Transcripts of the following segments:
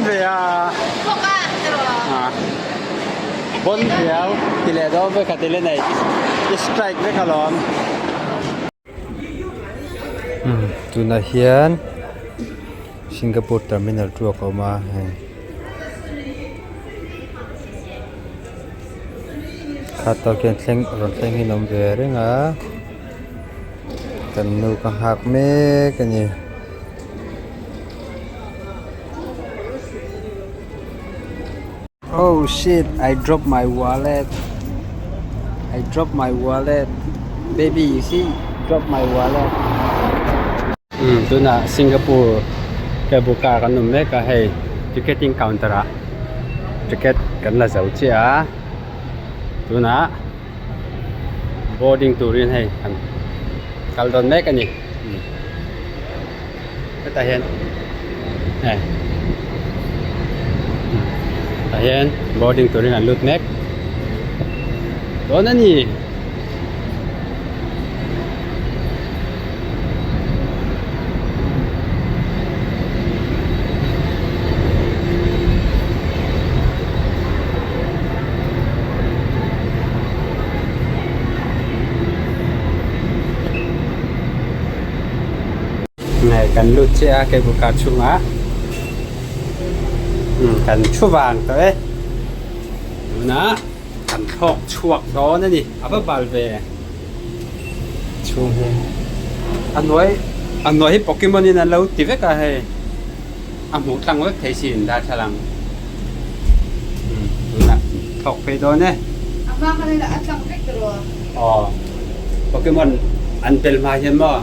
ve a bon riau ti leh dawn vek a ti le nei i strike vek alawm. Tunah hian Singapore terminal two a awm a hei kha tawk hian thleng rawn thleng in awm ve reng a kan nu ka nghak mek a ni. Oh shit I drop my wallet I drop my wallet baby you see drop my wallet um tunah Singapore cable car kan awm mek a hei ticketing counter ah ticket kan la zo chiah a tunah boarding turin hei kan kal dawn mek a ni hetah hian hei tah hian boarding turin an lut mek dawn a ni. Nge kan lut chiah a cable car chhungah umm kan thu vang tawh e tunah kan thlawk chhuak dawn a ni a va bal ve chhung hi a hnuai a hnuai hi pokemon in an lo ti vek a hei a hmuh tlang vek thei sin darthlalang umm tunah thlawk phei dawn e. A hma khan in a tlang vek tawh aw pokemon an bel hma hian maw.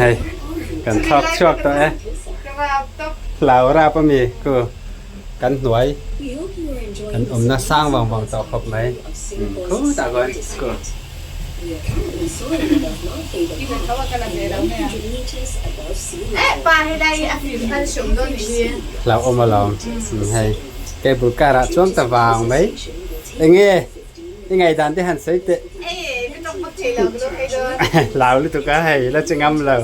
Hei kan thlawk chhuak tawh e hlau rap a mi ku kan hnuai kan awmna sang vang vang tawh khawp mai khutah khawn ku. Hlauhawm alawm hei. Cable car ah chuan ta vang mai. Enge i ngaihdan te han sawi teh. Hlau lutuk a hei la che ngam lo.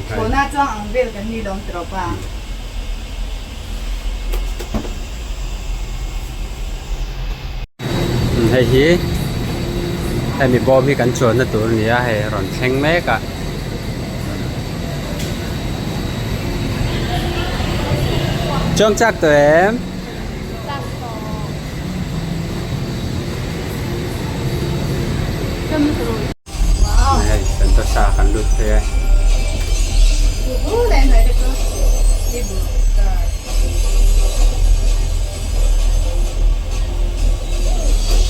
Thlawhna chuang ang vel kan ni lawm tawp a. Hei hi hemi bawm hi kan chuanna tur a ni a hei a rawn thleng mek a. Chuang chak tawh em? Hei Sentosa kan lut phei e.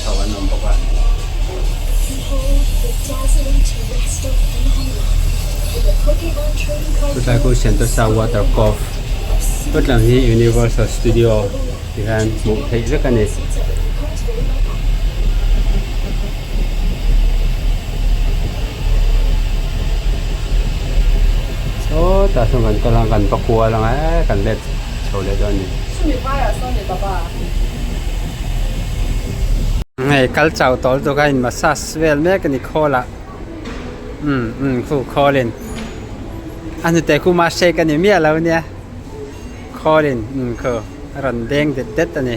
Chho an awm bawk a. Chutlai khu Sentosa Water Cove chutlang hi Universal Studio tikhan hmuh theih vek a ni. Sawtah sawn kan kal a kan va kual ang e kan let chho leh dawn a ni. Hei kal chau tawl tur kha in massage vel mek a ni khawl ah umm umm khu khawl in a hnute khu mahse ka ni miah lo ania khawl in umm khu a rawn deng det det a ni.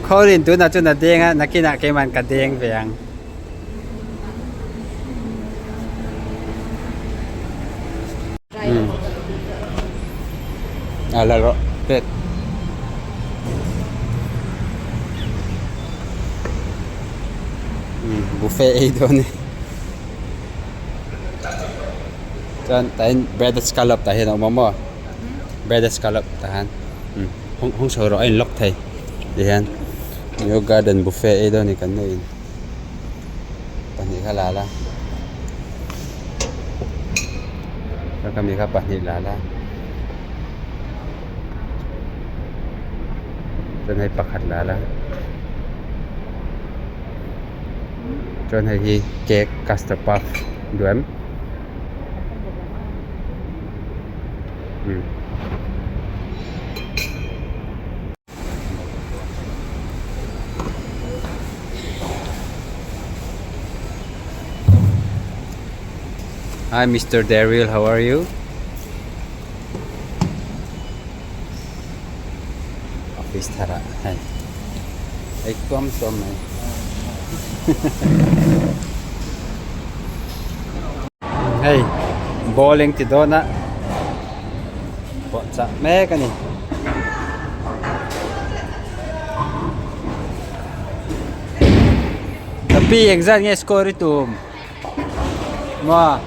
Khawlin tunah chuan a deng a nakinah keiman ka deng ve ang. A la rawh pet. Buffet ei dawn e. Chuan tah hian breaded scallop tah hian a awm a maw. Breaded scallop tah hian hawng chho rawh a in lock thei tihian new garden buffet ei dawn a ni kan nei in pahnih kha la la ka mi kha pahnih la la chuan hei pakhat la la. Chuan hei hi cake custard puff duh em? Umm. Hi Mr. Daryl, how are you? Office thar ah hei ei tuam tuam mai. Hei bowling ti dawn a pawh chah mek a ni. Tapi engzat nge score i tum? Maw?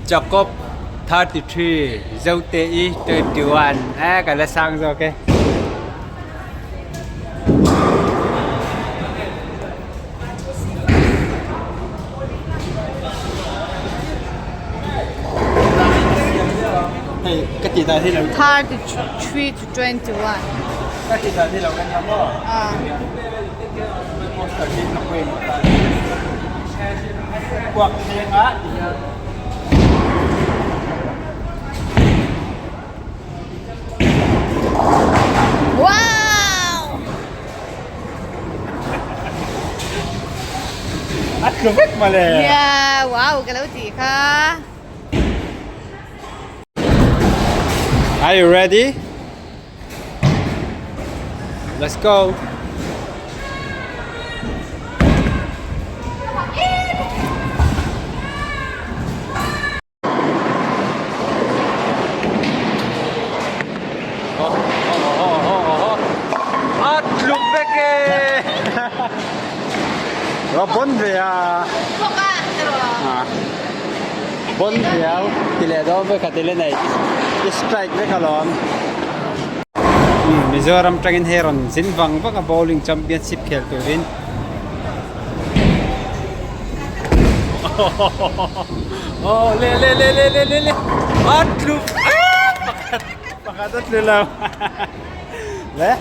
Jacob 33 Zote i 21 eh ka la sang zawk e. Hei ka tih dan hi lo 33 to 21. Ka tih dan hi lo kan hiam maw? Ah. Poster hi ka pawimawh ta. Kuak thleng ah ti hian. Wow! A tlu vek mawle. Yeah, wow ka lo tih kha. Are you ready? Let's go. A tluk vek e! Lo bon ve a. Bon viau ti leh dawn vek a ti le nei i strike vek alawm. Mizoram tangin hei rawn zin vang vang a bowling championship khel turin. Oh le le le le le le le a tlu pakhat pakhat a tlu lo le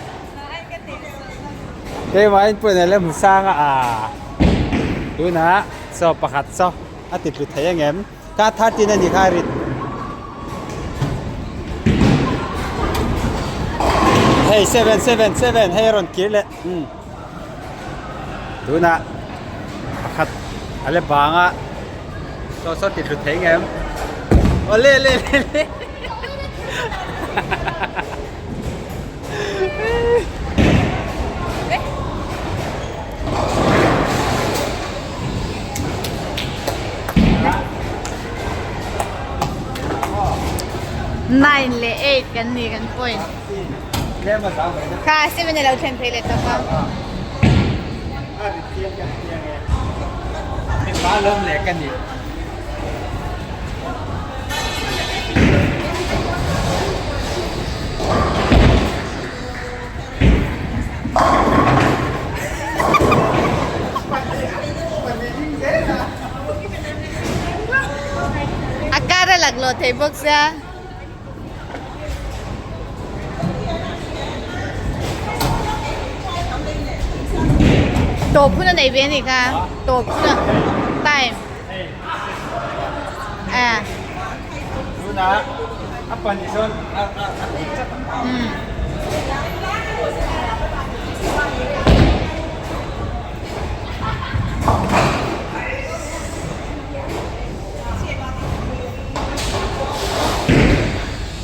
keimah in pawh le hmu sang a tunah saw pakhat saw a ti tlu thei angem ka 13 a ni kha rit hei 7 7 7 hei rawn kir leh Tunah pakhat a la bang a saw saw ti hlu thei ngem aw le le le le Nine leh eight kan ni kan point. Kha seven a lo thlen phei leh tawp a. A kar a laklawh thei bawk sia. Tawp hun a nei ve a nih kha tawp hun a time ah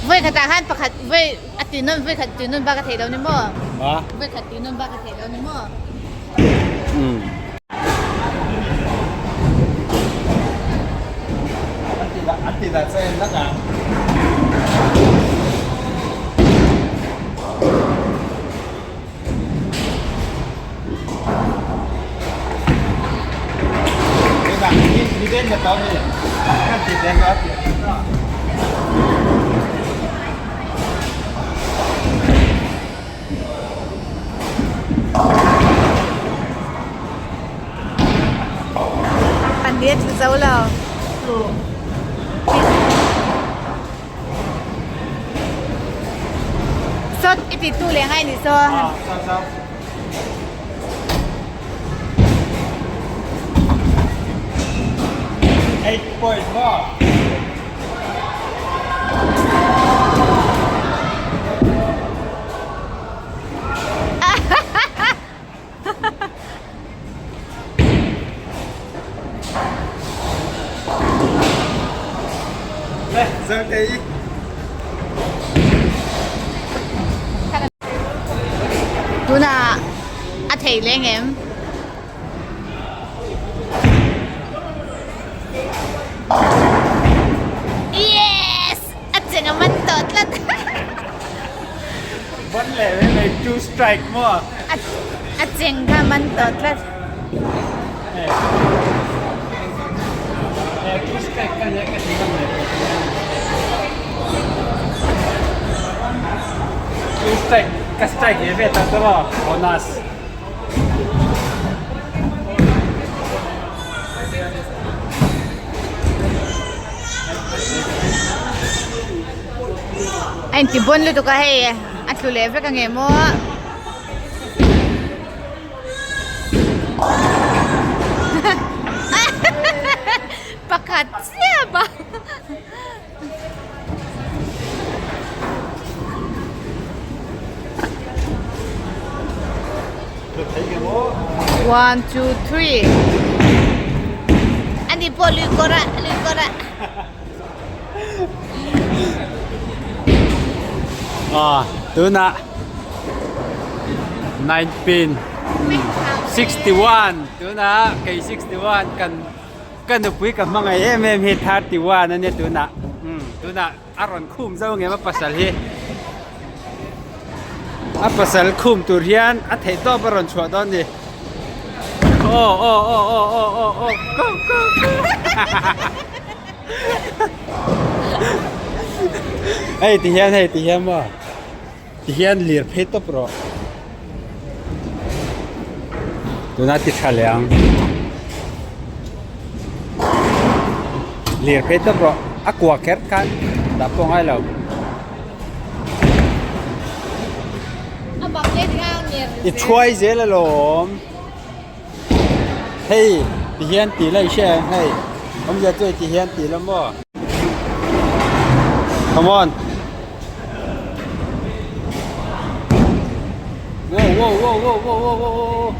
Voi khat ah khan pakhat voi a ti nawn voi khat ti nawn bak a thei lo ni maw? Voi khat ti nawn bak a thei lo ni maw? An ti dah che nak ah. Pahnih a tlu zo lo. Sawt i ti tu leh ngai ni saw. Ah, saw saw. 8 point maw? Tunah a thei leng em? Yes! A cheng a man tawh tlat. Ban leh mai mai two strike maw? A cheng kha man tawh tlat. Two strike ka nia ka ti ngam leh tawh. Two strike ka strike ve ve tak ta maw? Bonus. A inti bawn lutuk a hei a tlu leh vek ange maw. Pakhat chiah bang. One, two, three. Ani pawh lui kawr ah, lui kawr ah. Ah, tunah 9 pin 61 tunah kei 61 kan Ka nupui ka hmangaih em em hi 31 a nia tunah umm tunah a rawn khum zo ngem a pasal hi a pasal khum tur hian a theih tawp a rawn chhuah dawn ni aw aw aw aw aw aw aw go go go hei ti hian hei ti hian maw ti hian lir phei tawp rawh. Tuna ti tha leh ang. Lir phei tawp rawh. A kua kher khan dah pawh ngai lo. I thuai zel alawm. Hei ti hian tih la i hria em hei awmzia chu hei ti hian tih la maw. Come on. Wow wow wow wow wow wow wow wow.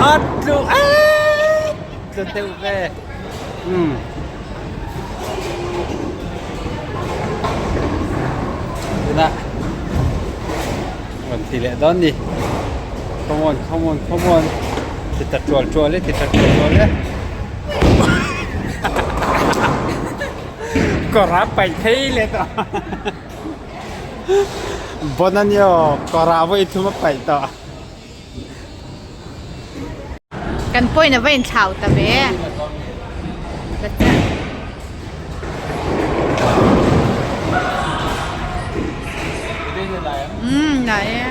A tlu eee tlu deuh ve. Umm. Tunah rawn ti leh dawn ni. Come on come on come on ti ta tual tual e ti ta tual tual e. Kawr a paih phei leh tawh. Bon a nia aw kawr ah vawi thum a paih tawh. Kan point a va inthlau ta ve. Umm nai e.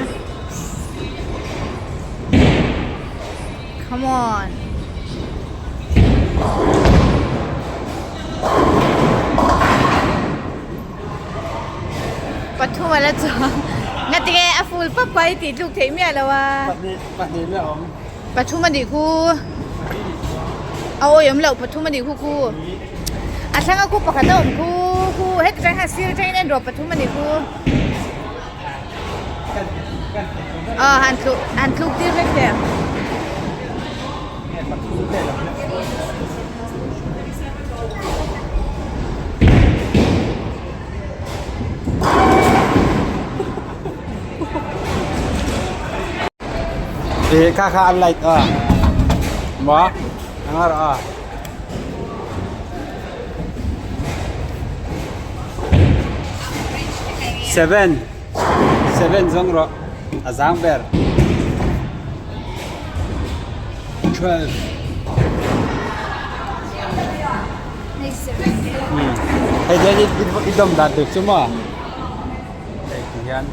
Come on. Pathum a la chuang. Ngatinge a full pap pa i tih tluk theih miah lo a. Pahnih pahnih la awm. Pathum a nih khu. A awi awm loh pathum a nih khu khu. A thlang a khu pakhat a awm khu khu heti tang hian sir atangin en rawh pathum a nih khu. Aw han tluk han tluk tir vek teh. Ih kha kha an light a maw a ngar a. Seven seven zawng rawh a zang ber 12 Hei hian i dawm dan tur chu maw hei ti hian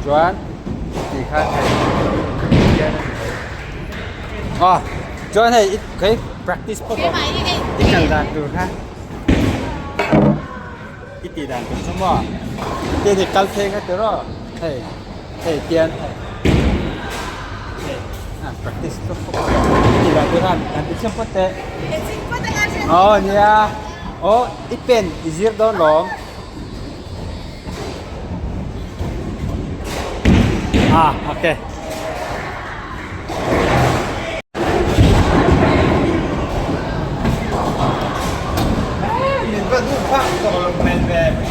chuan ti khan hei hian a ni mai aw chuan hei i practice phawt a i kal dan tur kha. I tih dan tur chu maw tian i kal phei nga tiraw hei hei tian hei hei an practice hlawk bawk a i tih dan tur khan an ti chiang phawt teh aw nia aw i pen i zir dawn lawm ah okay.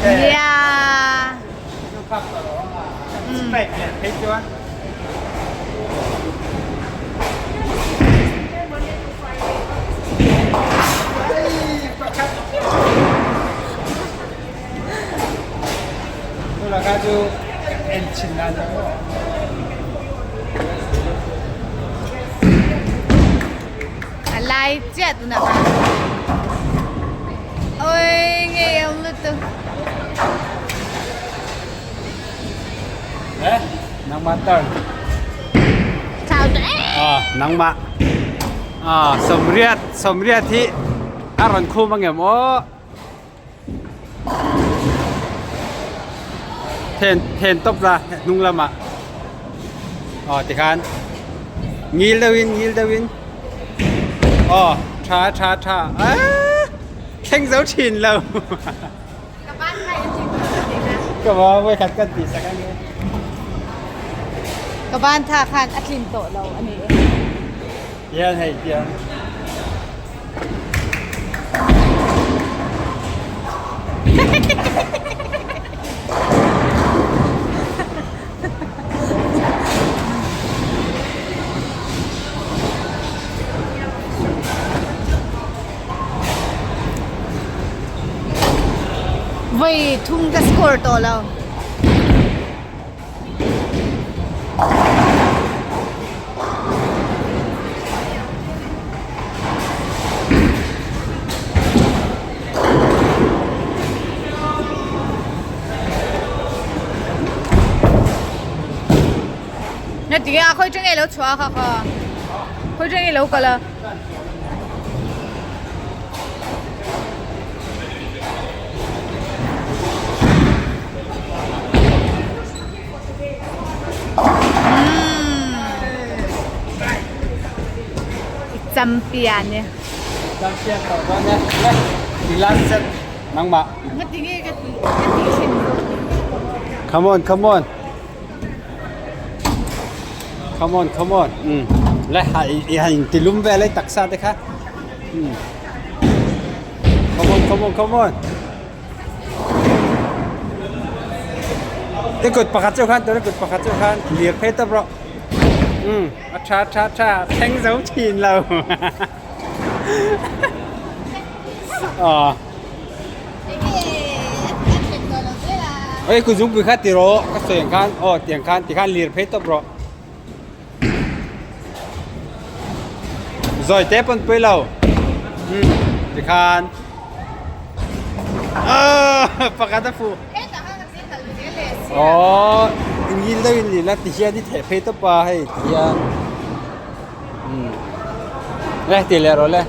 Nia. A lai chiah tunah khan oi ngei awm lutuk. Eh, nangmah turn. Chau tawh em. Ah, nangmah. Ah, sawmriat, sawmriat hi a rawn khum angem aw. Then then tawp la hnung lamah aw tikhan ngil deuhin ngil deuhin aw tha tha tha aaa thleng zo thin lo ka ba voi khat kan tih sak ange Ka ban tha khan a tlin tawh lo a ni e. Hian hei tiang. Voi thum ka score tawh lo. Na ti a khoi tang lo chua kha kha khoi tang lo kala Champion e. Champion tawh dawn e. Le, i last set nangmah. Ngati nge ka ti ka ti thin. Come on, come on. Come on, come on. Um. Le, ha i han ti lum ve le taksa te kha. Um. Come on, come on, come on. I kut pakhat chu khan tuna kut pakhat chu khan lir phei tawp rawh. Um, a tha tha tha thleng zo thin lo. Ờ. Ê, ku zung pui kha ti rawh, ka sawi ang khan, aw tiang khan ti khan lir phei tawp rawh. Zawi te pawn pui lo. Um, ti khan. Ah, pakhat a fuh. Aw, ngil deuh in lila ti hian i theh phei tawp a hei ti hian. Um. Le ti leh rawh le.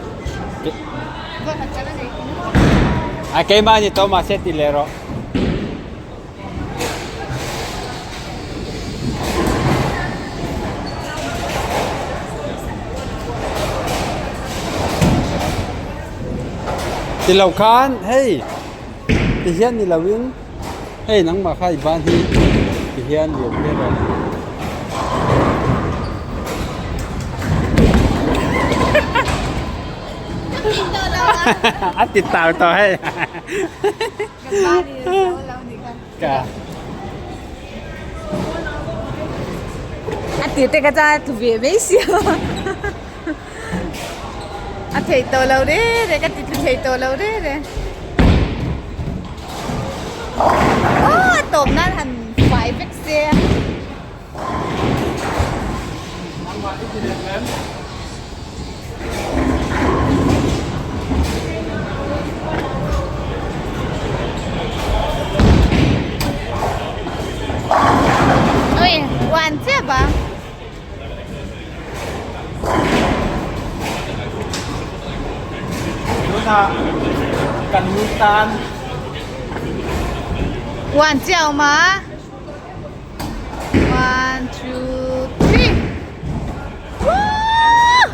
A keimah ni tawh mahse ti leh rawh. Ti lo khan hei ti hian ni lo in hei nangmah kha i ban hi ti hian lian hle rawh. A ti tau tawh hei. A tir te ka cha thu ve mai sia a thei tawh lo re re ka ti thu thei tawh lo re re aw a tawp nan han fai vek se. Oi, wan chiah ba? Tunah kan lu tan. One chiah a awm a one two three woo.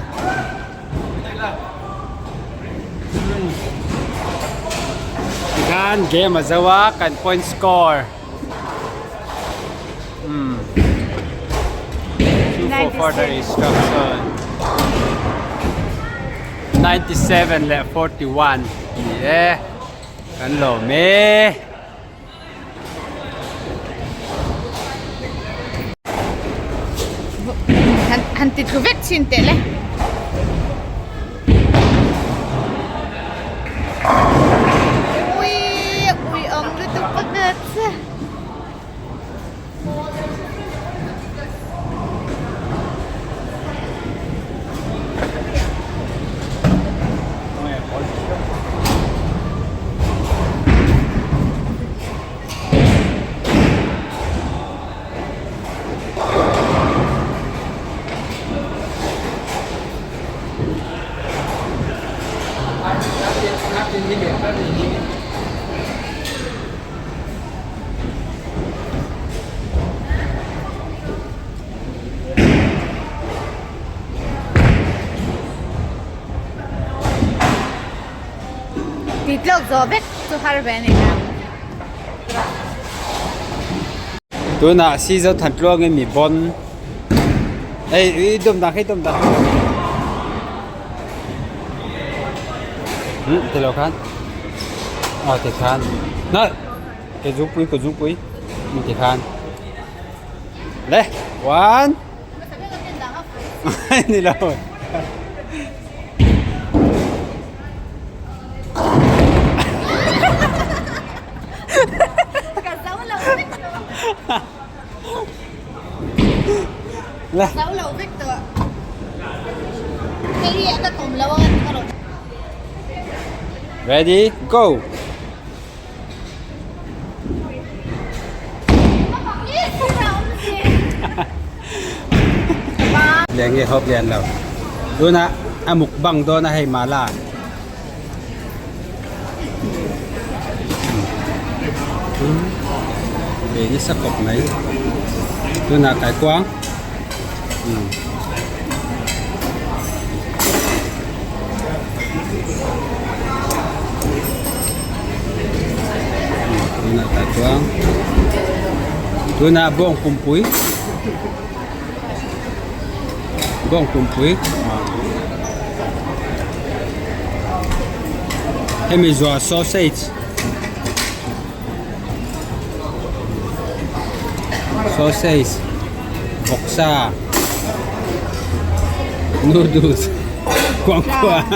Tikhan game a zo a kan point score umm two for further instruction 97 leh 41 ni e kan lawm e. Han ti thu vek chin teh le. Ui ui awm lutuk pakhat che. Tih tlawk zawh vek chu har ve a ni ta. Tunah Sizo Thantluangin mi bawn hei i dawm dah khi dawm dah hmm ti lo khan aw ti khan na ke zungpui ke zungpui ti khan le one ni lo Le. Ready, go. Lian nge hawp lian lo. Tuna a mukbang dawn a hei mala. Ve nasa kawp mai. Tunah kaikuang. Tunah kaikuang. Tunah bawng pumpui. Bawng pumpui hemi zuah sausage sausage vawksa noodles kuangkuah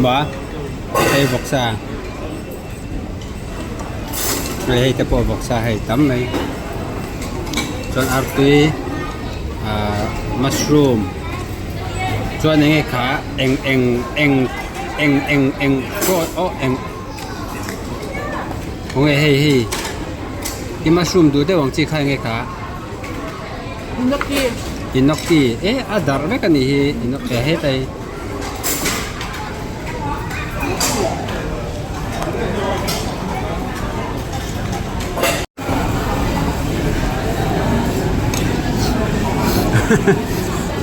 maw hei vawksa hei hei te pawh vawksa hei tam mai chuan artui ahh mushroom chuan eng nge kha eng eng eng eng eng eng pawh aw eng khawnge hei hi i mushroom duh deuh ang chi kha eng nge kha inoki e a darh vek a nih hi inoki hetai.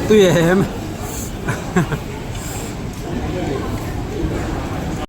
Tui em.